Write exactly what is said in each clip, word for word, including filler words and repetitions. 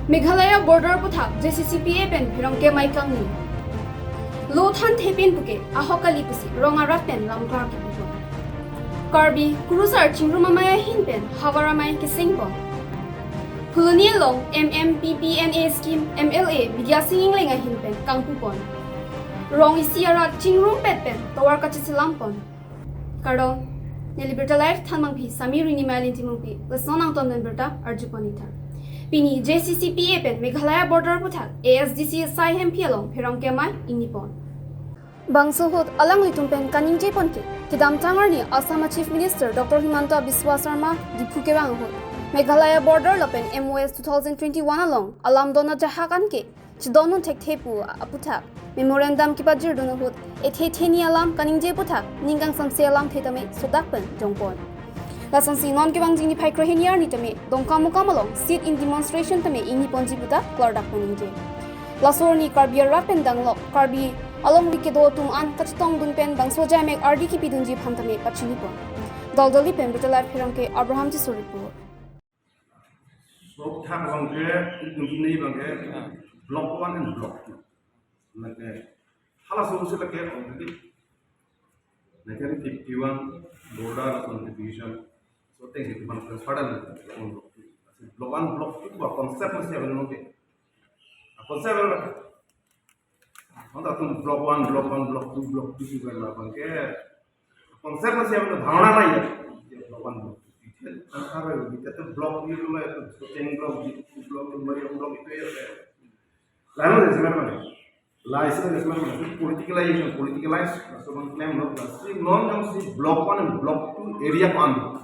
Meghalaya border aputhak J C C P A pen pherangke amei kangni. Lo than thepin puke ahok kali pusi rong arat pen lamklar kipipon. Karbi kurusar chingrum amei ahin pen havar amei kesengpon. Phuloni along M M P P N A scheme M L A Bidya Sing Engleng ahin pen kangpupon. Rong isi arat chingrumpet pen tovar kacheselampon. Kardom, neli Birta Live thanmangpi Sami Rini Mailin Timungpi, lason angton pen birta arjupon ithar. Pini J C C P A pen Meghalaya border aputhak A S D C Sai Hempi along pherangke amei ingnipon. Bangso ahut alanglitum pen kaningjepon ke, kedamtang arni Assam Chief Minister Doctor Himanta Biswa Sarma Diphu kevang ahut Meghalaya border lapen M O S two thousand twenty-one along alam don ajahak anke chedondun thekthe pu aputhak memorandum kepajirdun ahut ethe theni alam kaningje aputhak ning kangsamse alamthe tame sodak pen jongpon. Lasonsi non kevangji niphai krehini arni tame Dongkamukam along sit-in demonstration tame ingniponji puta klardak pen ningje. Laso arni Karbi arat pen danglok Karbi alongri kedo atum an kachetongdun pen bangso ajaimek ardi kipidunji aphan tame pachinipon. Daldali pen Birta Live pherangke Abraham Tisso report. Sok thak abangke, itum sini abangke, block one and block two. Lake, halaso si lake already nineteen fifty-one border contribution. So, thank you, teman, ke sudden block one, block two. Block one, block two, ba concept masih available ke. Concept available. Mata atum block one, block one, block two, block two, two kan abangke. Concept masih available, bhavana nahi. Block one, block two. Detail, answer hai, detail block ni tu lah, itu chain block, block, block itu ya. Lalu dari sana mana? Lalu dari sana mana? Politicalization, politicalize, laso abang claim lo, si non jongsi block one and block two area ko-an.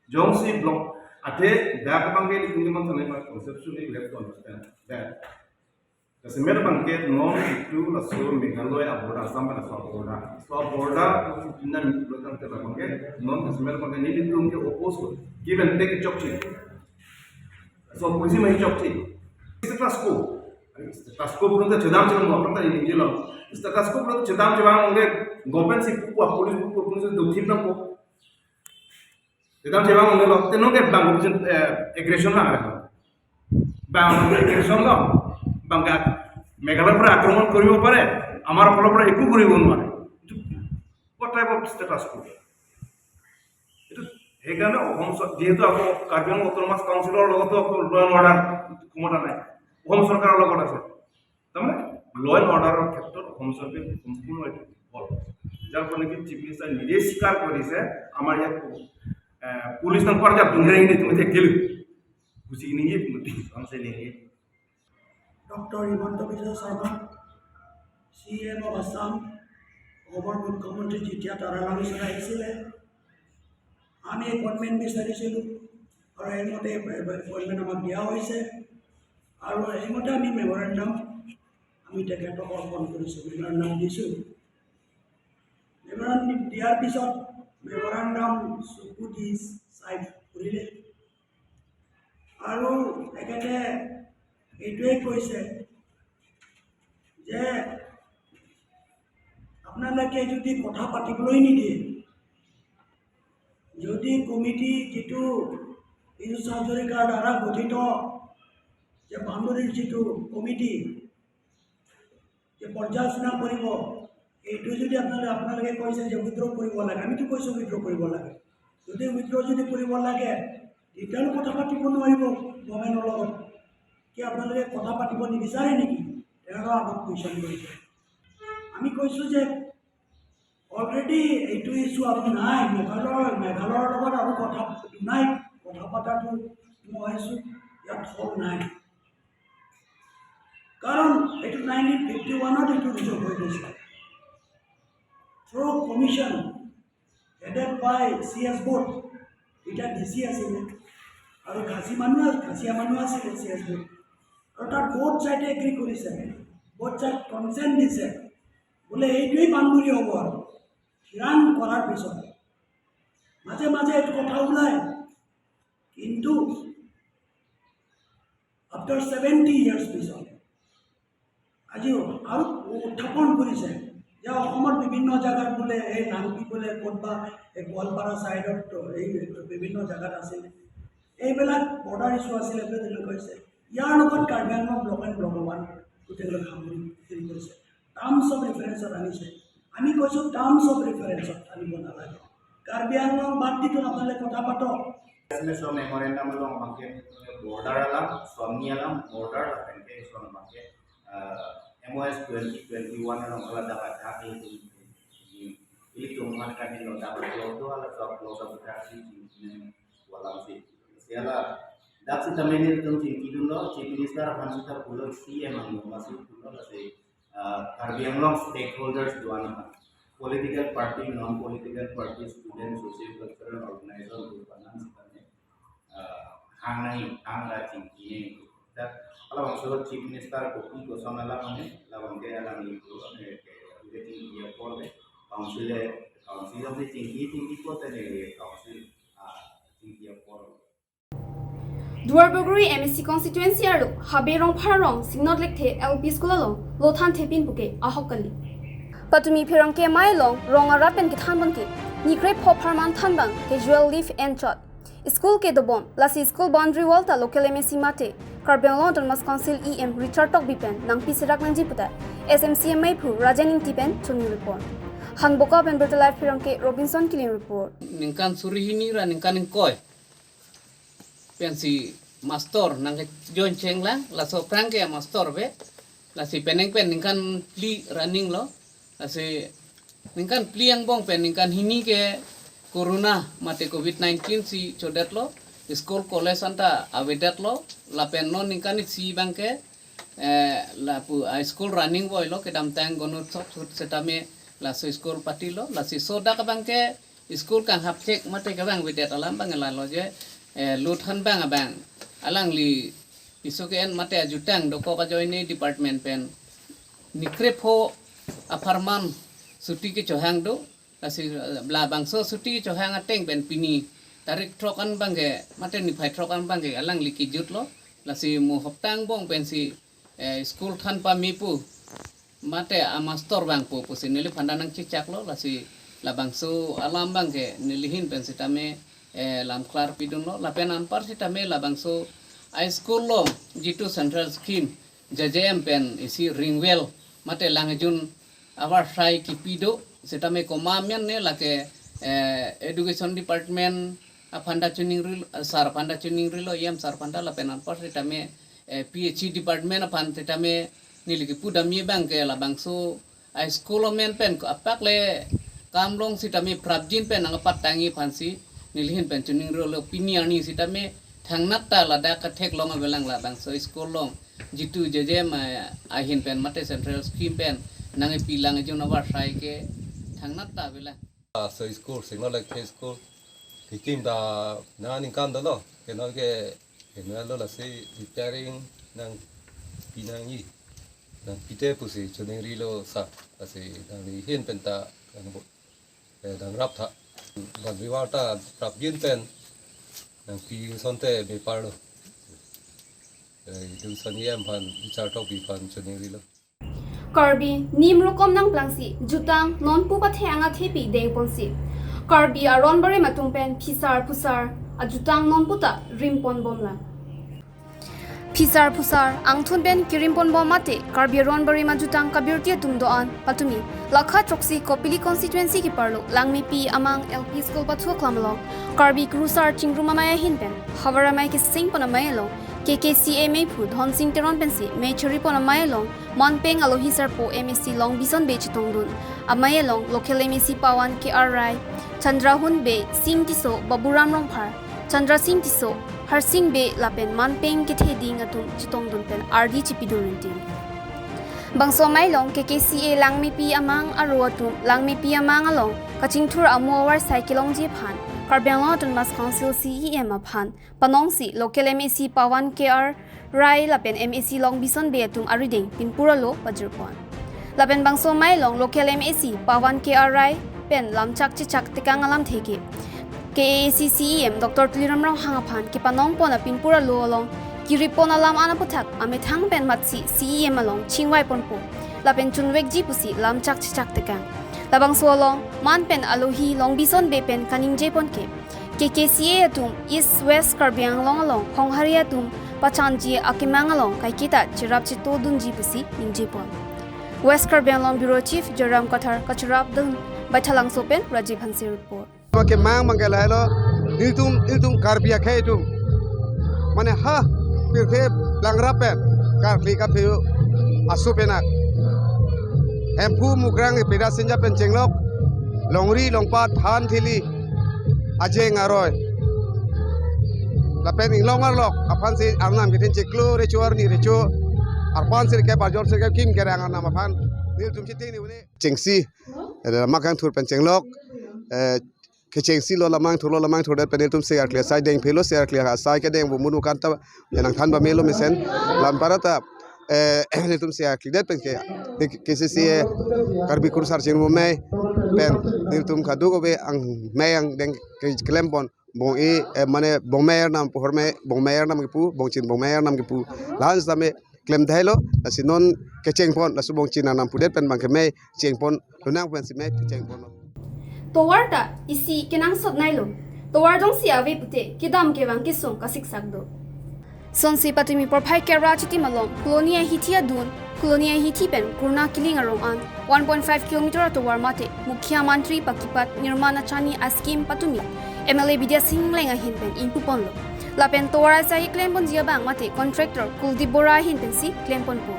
Jongsi block, athe, dak abangke itum teman sana conceptually we have to understand that. Kasemet abangke non itum laso Meghalaya aborder, Assam pen laso aborder. So aborder, itum na itum abangke, non kasemet abangke nelitum ke oppose ko. Give and take chokche. So policy mai chokche. Status quo. Status quo pulote chedam chedam mo, aphrang ta ini lo. Status quo pulote chedam chedam, government si pu, police pu, police do thip na po. Chedam chedam lo, te non ke bang, eh, aggression lang. Bang aggression lo, bang ka Meghalaya pura akromon koribo pare, amar pura pura eku koribo noware. What type of status quo? এইটো সেইকাৰণে অসম চৰ-, যিহেতু আকৌ কাৰ্বি আংলং অট'নমাছ কাউন্সিলৰ লগতো আকৌ ল' and order ক্ষমতা নাই, অসম চৰকাৰৰ লগত আছে। তাৰমানে ল' এণ্ড অৰ্ডাৰৰ ক্ষেত্ৰত অসম চৰকাৰে সম্পূৰ্ণ এইটো বিফল, যাৰ ফলত নেকি চিফ মিনিষ্টাৰে নিজে স্বীকাৰ কৰিছে, আমাৰ ইয়াত, এ, পুলিচ নাম পাৰ যাব দুনিয়া ইনে তুমি থাকিল গুচি নিয়ে তুমি চান্সে নিয়ে। ডক্টৰ হিমন্ত বিশ্ব শৰ্মা, চি ই এম অফ আছাম, অসমৰ মুখ্যমন্ত্ৰী যেতিয়া তাৰাৰাম ইছামে আহিছিলে, আমি এপইণ্টমেণ্ট বিচাৰিছিলোঁ আৰু সেইমতে এপইণ্টমেণ্ট আমাক দিয়া হৈছে আৰু সেইমতে আমি মেমৰেণ্ডাম আমি তেখেতক অৰ্পণ কৰিছোঁ, মেমৰেণ্ডাম দিছোঁ। মেমৰেণ্ডাম দিয়াৰ পিছত মেমৰেণ্ডাম চকু দি চাই ফুৰিলে আৰু তেখেতে এইটোৱে কৈছে যে আপোনালোকে যদি কথা পাতিবলৈ নিদিয়ে, যদি কমিটি যিটো পীযুষ হাজৰিকাৰ দ্বাৰা গঠিত যে বাউণ্ডেৰীৰ যিটো কমিটি যে পৰ্যালোচনা কৰিব, এইটো যদি আপোনালোকে, আপোনালোকে কৈছে যে উইথড্ৰ কৰিব লাগে, আমিতো কৈছোঁ উইথড্ৰ কৰিব লাগে। যদি উইথড্ৰ যদি কৰিব লাগে, তেতিয়াহ'লে কথা পাতিব নোৱাৰিব গভৰ্ণমেণ্টৰ লগত। কি আপোনালোকে কথা পাতিব নিবিচাৰে নেকি? তেনেকুৱা আমাক কুৱেশ্যন কৰিছে। আমি কৈছোঁ যে অলৰেডি এইটো ইছ্যু আৰু নাই, মেঘালয়ৰ, মেঘালয়ৰ লগত আৰু কথা নাই, কথা পতাটো মই ভাবিছোঁ ইয়াত থল নাই। কাৰণ এইটো নাইনটিন ফিফটি ওৱানত এইটো ৰিজল্ভ হৈ গৈছে। থ্ৰ' কমিশ্যন হেডেড বাই চি এছ বোৰ্ড, এতিয়া ডি চি আছিলে আৰু খাচী মানুহ, খাচীয়া মানুহ আছিলে চি এছ বোৰ্ড। আৰু তাত বহুত ছাইডে এগ্ৰী কৰিছে, বহুত ছাইড কনচেণ্ট দিছে, বোলে এইটোৱেই বাউণ্ডেৰী হ'ব আৰু। থিৰাং কৰাৰ পিছত মাজে মাজে এইটো কথা ওলায়, কিন্তু আফটাৰ ছেভেণ্টি ইয়াৰ্ছ পিছত আজি আৰু উত্থাপন কৰিছে যে অসমৰ বিভিন্ন জাগাত বোলে এই নাংপি বোলে ক'তবা এই গোৱালপাৰা চাইডত এই বিভিন্ন জাগাত আছিল, এইবিলাক বৰ্ডাৰ ইছ্যু আছিলে বুলি তেওঁলোকে কৈছে। ইয়াৰ লগত Karbi Anglong block and block one গোটেইবিলাক সামৰি হেৰি কৰিছে, টাৰ্মছ অফ ৰেফাৰেন্সত আনিছে। আমি কৈছো টাৰ্মছ অফ ৰেফাৰেন্সত আনিব নালাগে, কাৰ্বি আংলং বাদ দি আপোনালোকে কথা পাতক। Memorandum along abangke border alam, Somni alam, border lapen ke son abangke, ah, M O S twenty twenty-one along kaladak ajak ilitum, ilitum man kan ilo dak lo do ala sok lo sok dak si walam si. Siala dak sitame nelitum chingki dunlo, Chief Minister aphan sita pulo, C M ang masih pulo lasi, ah, Karbi Anglong stakeholders do-an aphan, political party, non-political party, student, social cultural organization do-an sitame, ah, hang nangji, hang ra chingki nangji. Dak alabangso Chief Minister kopi koson alam ane, labang ke alam ni ko ane ke ke chingki apor le, council le, council le chingki chingki ko tene council, ah, chingki apor. Duarbagori M A C constituency arlo Habe Rongphar rong Singnot Lekthe L P School along lo thanthe pin puke ahok kali. Patumi pherangke amei along rong arat pen kethan abangke nikrepho apharman than abang casual leave enchot. School ke dobom, lasi school boundary wall ta local M A C mate Karbi Anglong Autonomous Council E M Richard Tokbi pen nangpi serak nangji puta S M C meiphu Rajen Ingti pen choningri pon. Hanboka pen Berta Live pherangke Robinson Killing report. Ningkan suri hini ra ningkan ingkoi pensi mastor nangkejoin chenglang, laso aphrang ke mastor ave, lasi penang pen ningkan phli running lo, lasi ningkan phli angbong pen ningkan hini ke corona mate covid nineteen si chodetlo, school college anta avedetlo, lapen non ningkan isi abangke, eh, lapu a school running voilo, kedamtang Ganesh Utsav ahut setame laso school patilo, lasi sodak abangke school kanghap chek mate kevang avedet alam abang lalo je, eh, lo than abang abang alangli piso ke-en mate ajutang dokok ajoine department pen nikrepho apharman chuti kechohang do, lasi, eh, labangso chuti kechohang ateng pen pini tarik throk an abangke mate niphai throk an abangke alangli kejutlo, lasi mo hopta angbong pensi, eh, school than pame pu mate amastor vangpo pusi neliphan ta nangchechaklo, lasi labangso alam abangke neli ahin pen sitame, eh, lam klarpi dunlo, lapen anpar sitame labangso a school along jitu central scheme J J M pen isi ring well mate lang ejun avarsai kipi do, sitame komat amen ne lake, eh, education department aphan ta choningri, sir aphan ta choningrilo, E M sir aphan ta, lapen anpar sitame, eh, P H E department aphan sitame neli kepu damji abangke labangso a school amen pen ko apak le kam along sitame prapjin pen nangpattangji aphansi neli ahin pen choningrilo, pini arni sitame thangnat ta ladak ketheklong avelang labangso school along jitu J J M ahin pen mate central scheme pen nangkepi lang ejun avarsai ke thangnat ta avelang. Ah, so school, Singnot Lekthe school kekim ta nangning kam dolo, ke non ke, ke non lo lasi repairing nangpi nangji, nangpite pusi choningrilo sir, lasi nangli ahin pen ta nangbo, eh, nangrap tha. Boundary wall ta prapjin pen nangpi asonte bepar lo. Eh, education E M aphan, Richard Tokbi aphan choningrilo. Karbi nim rokom nangplangsi jutang nonpu pathe angathepi dengponsi Karbi aron barim atum pen phisar phusar ajutang nonpu ta rimpon bomlang. Phisar phusar angthun pen kerimpon bom mate Karbi aron barim ajutang kabirti atum do-an patumi lakha throksi Kopili constituency keparlo Langmepi amang L P school pathu aklam along Karbi Kurusar Chingrum Amei ahin pen havar amei kesengpon amei along K K C A meiphu Dhonsing Teron pensi mei choripon amei along manpeng alohi sarpo M A C Longbison Bey chetongdun. Amei along local M A C Pawan K R Rai, Chandrahun Bey, Sing Tisso, Baburam Rongphar, Chandra Sing Tisso, Harsing Bey lapen manpeng kethe ding atum chetongdun pen ardi chepidun rintin. Bangso amei along K K C A Langmepi amang aro atum Langmepi amang along kachingthur amo avarsai kelongji aphan Karbi Anglong Autonomous Council C E M aphan panongsi local M A C Pawan K R Rai lapen M A C Longbison Bey atum arideng pinpur alo pajirpon. Lapen bangso amei along local M A C Pawan K R Rai pen lamchak chechak tekang alamthe ke K A A C C E M Doctor Tuliram Ronghang aphan kepanongpon apinpur alo along keripon alam an aputhak amethang pen matsi C E M along chingvaiponpo. lapen chunvekji pusi lamchak chechak tekang. Labangso along man pen alohi Longbison Bey pen kaningjepon ke, K K C A atum East West Karbi Anglong along honghari atum pachanji akemang along kaiketa cherap chetodunji pusi ningjepon. West Karbi Anglong Bureau Chief Joyram Kathar kacherapdun Baithalangso pen Rajiv Hanse report. Kemang abang ke lahelo, nelitum, nelitum Karbi akhei atum, mane ha pirthe blangra pen karkli kaphe aso pen ak Hemphu Mukrang ipeda sinja pen chenglok, longri longpat, than thili, ajeng aroi, lapen inglong arlok aphansi arnam kethin chiklo recho arni recho arpan sirkep arjor sirkep kim kerang arnam aphan nelitum chitini une chengsi, eh, makang thur pen chenglok, eh, kechengsi lo, lamang thurlo, lamang thurdet pen nelitum se arkli asai dengphelo, se arkli asai kedeng bu munu kanta, ya nangthan pamelo mesen, lam parata, eh, nelitum se arklidet pen ke, K C C A Karbi Kurusar Chingrum Amei pen nelitum kadokave angmei angdeng ke klempon, bong-i, eh, mane bongmei arnam pu, hormei bongmei arnam kepu, bongchin bongmei arnam kepu, lahan sitame klemdai lo, lasi non kechengpon, laso bongchin arnam pudet pen abang ke mei chengpon lonang pensi mei chengponlo. Tovar ta isi kenangsot nailo. Tovar jongsi ave pute kedam kevang kesung kasiksak do. Sonsi patumi porphai kera chitim along Colony ahithi adun, Colony ahithi pen Kurna Kiling arong an one point five kilometer atovar mate Mukhyamantri Pakipat Nirman Achani a-scheme patumi M L A Bidya Sing Engleng ahin pen ingpuponlo. Lapen tovar asai klemponji abang mate contractor Kuldeep Bora ahin pensi klemponpo.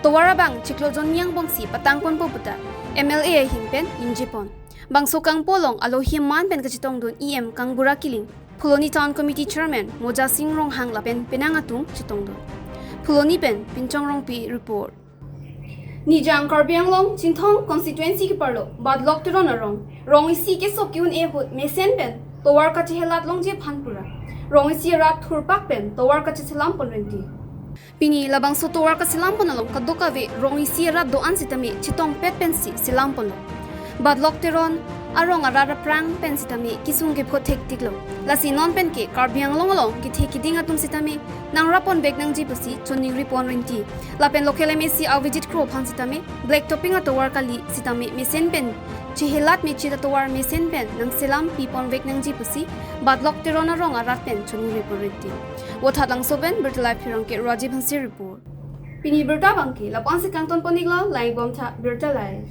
Tovar abang chiklo jon ni angbongsi patangponpo puta M L A ahin pen ningjepon. Bangso kangpo along alohi man pen kachetongdun E M Kangbura Kiling, Phuloni Town Committee Chairman Moja Sing Ronghang lapen penang atum chetongdun. Phuloni pen Pinchong Rongpi report. Nijang Karbi Anglong Chinthong constituency keparlo Batlok Teron arong, rong isi kesok ke-un-e ahut mesen pen tovar kachehelat longji aphan pura rong isi arat thurpak pen tovar kacheselam pon renti. Pini labangso tovar kaselam pon along kadokave rong isi arat do-an sitame chetongpet pensi selam ponlo. Batlok Teron arong arat aphrang pen sitame kesung kephot thektiklo. Lasi non pen ke Karbi Anglong along kethe keding atum sitame nangrap ponvek nangji pusi choningri pon renti. Lapen local M A C Avijit Kro aphan sitame black topping atovar kali sitame mesen pen chehelat mechit atovar mesen pen nangselam piponvek nangji pusi Batlok Teron arong arat pen choningri pon renti. Vothatlangso pen Birta Live Pherangke Rajiv Hanse report. Pini birta abang ke lapu-ansi kangton pon-iklo, langdun tha Birta Live.